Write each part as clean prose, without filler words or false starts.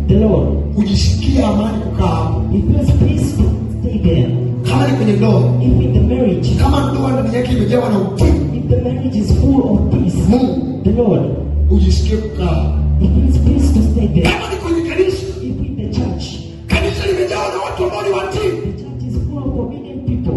The Lord, hujisikia amani kukaa hapo. He feels peace to stay there. Kama ni kwenye ndoa, If in the marriage, kama ndoa ndani yake imejawa na utii, if the marriage is full of peace, Mungu the Lord, hujisikie kukaa. He feels peace to stay there. Kama ni kwenye kanisa, If in the church, kanisa limejawa na watu ambao ni watii, the church is full of obedient people,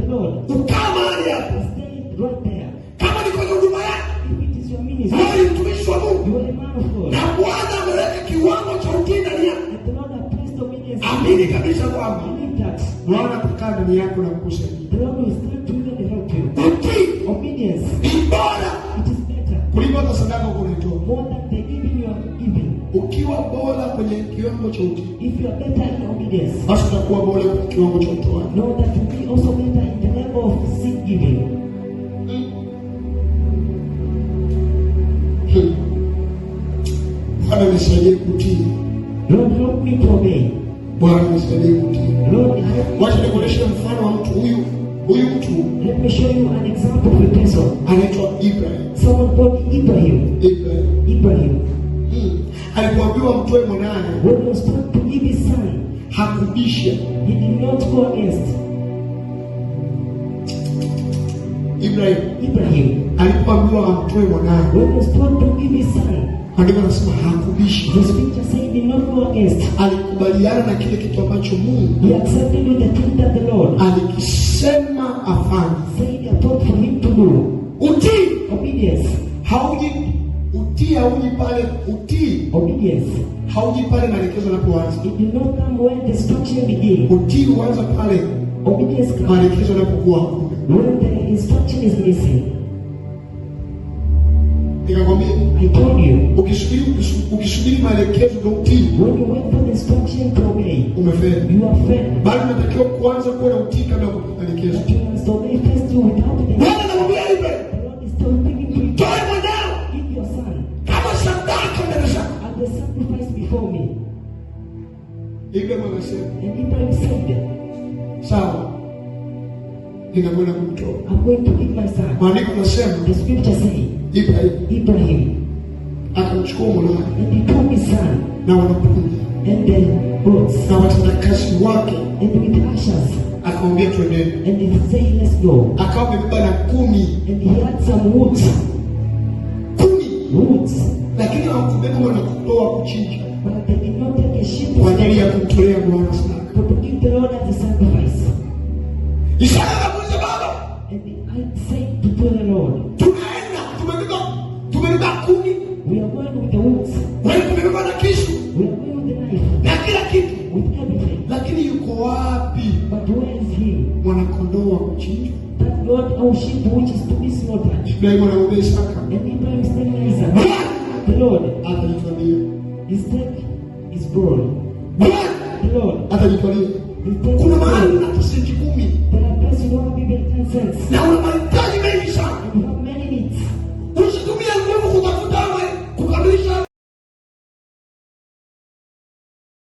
the Lord, ukaa mahali hapo. stay right there. Kama ni kwenye huduma yako, If it is your ministry, wewe ni mtumishi wa Mungu you are a man of God, na Bwana ameweka kiwango cha utii ndani yako, and the Lord has placed obedience. amini kabisa kwamba Believe that Bwana atakaa ndani yako na kukusaidia. the Lord will stand to you and help you. Utii Obedience, ni bora it is better kuliko hata sadaka uko unaitoa. more than the giving you are giving. Ukiwa bora kwenye kiwango cha utii, If you are better in obedience, basi utakuwa bora kwenye kiwango cha utoaji. know that you be also better in the level of seed giving. Bwana nisaidie kutii. Lord, help me to obey. Bwana nisaidie kutii. Lord, help me. Wacha nikuonyeshe mfano wa mtu huyu. Huyu mtu Let me show you an example of a person. anaitwa Ibrahim. Someone called Ibrahim. Ibrahim. Ibrahim, Alipoambiwa mtoe mwanaye, when he was told to give his son, hakubisha. he did not go against. Ibrahim Ibrahim, alipoambiwa amtoe mwanaye, when he was told to give his son, andiko anasema hakubisha. the scripture said he did not go against. Alikubaliana na kile kitu ambacho Mungu He accepted with the thing that the Lord alikisema afanye. said and taught for him to do. Utii Obedience, hauji, utii hauji pale, utii obedience. hauji pale maelekezo yanapoanza. It did not come when the instruction began. Utii huanza pale Obedience comes maelekezo yanapokuwa hakuna. when the instruction is missing. Nikakwambia I told you, ukisubiri maelekezo ndio utii, when you wait for the instruction to obey, umefeli. you are failed. Bali unatakiwa kuanza kuwa na utii kabla ya kupewa maelekezo. But you must obey first without the Bwana anamwambia Ibrahim, The Lord is still giving to you. mtoe mwanao Give your son kama sadaka mbele zako. as the sacrifice before me. Ibrahim akasema, And Ibrahim said, sawa, ninakwenda kumtoa. I'm going to give my son. Maandiko yanasema The scripture say, Ibrahim Ibrahim, akamchukua mwanawe and he took his son na wanapunda and the goats na watendakazi wake, and with ashes, akamwambia twendeni. and he said, let's go. Akawa amebeba na kuni And he had some woods, kuni, woods, lakini hawakubeba mwanakondoo wa kuchinja but they did not take a sheep kwa ajili ya kumtolea Bwana sadaka. but to give the Lord as a sacrifice. Isaka akamuuliza baba, And I said to the Lord, tunaenda tumebeba kuni, we are going with the woods, wewe tumebeba na kisu we are going with the knife, na kila kitu, with everything. lakini yuko wapi But where is he? mwanakondoo wa kuchinjwa? That God or sheep which is to be slaughtered. Ibrahimu anamwambia Isaka, And Ibrahim is telling Isaac, Bwana the Lord atajitwalia, is take his gold. Bwana The Lord atajitwalia. is take his Kuna mahali gold. una hata senti 10 There are places you don't have even 10 cents. na una mahitaji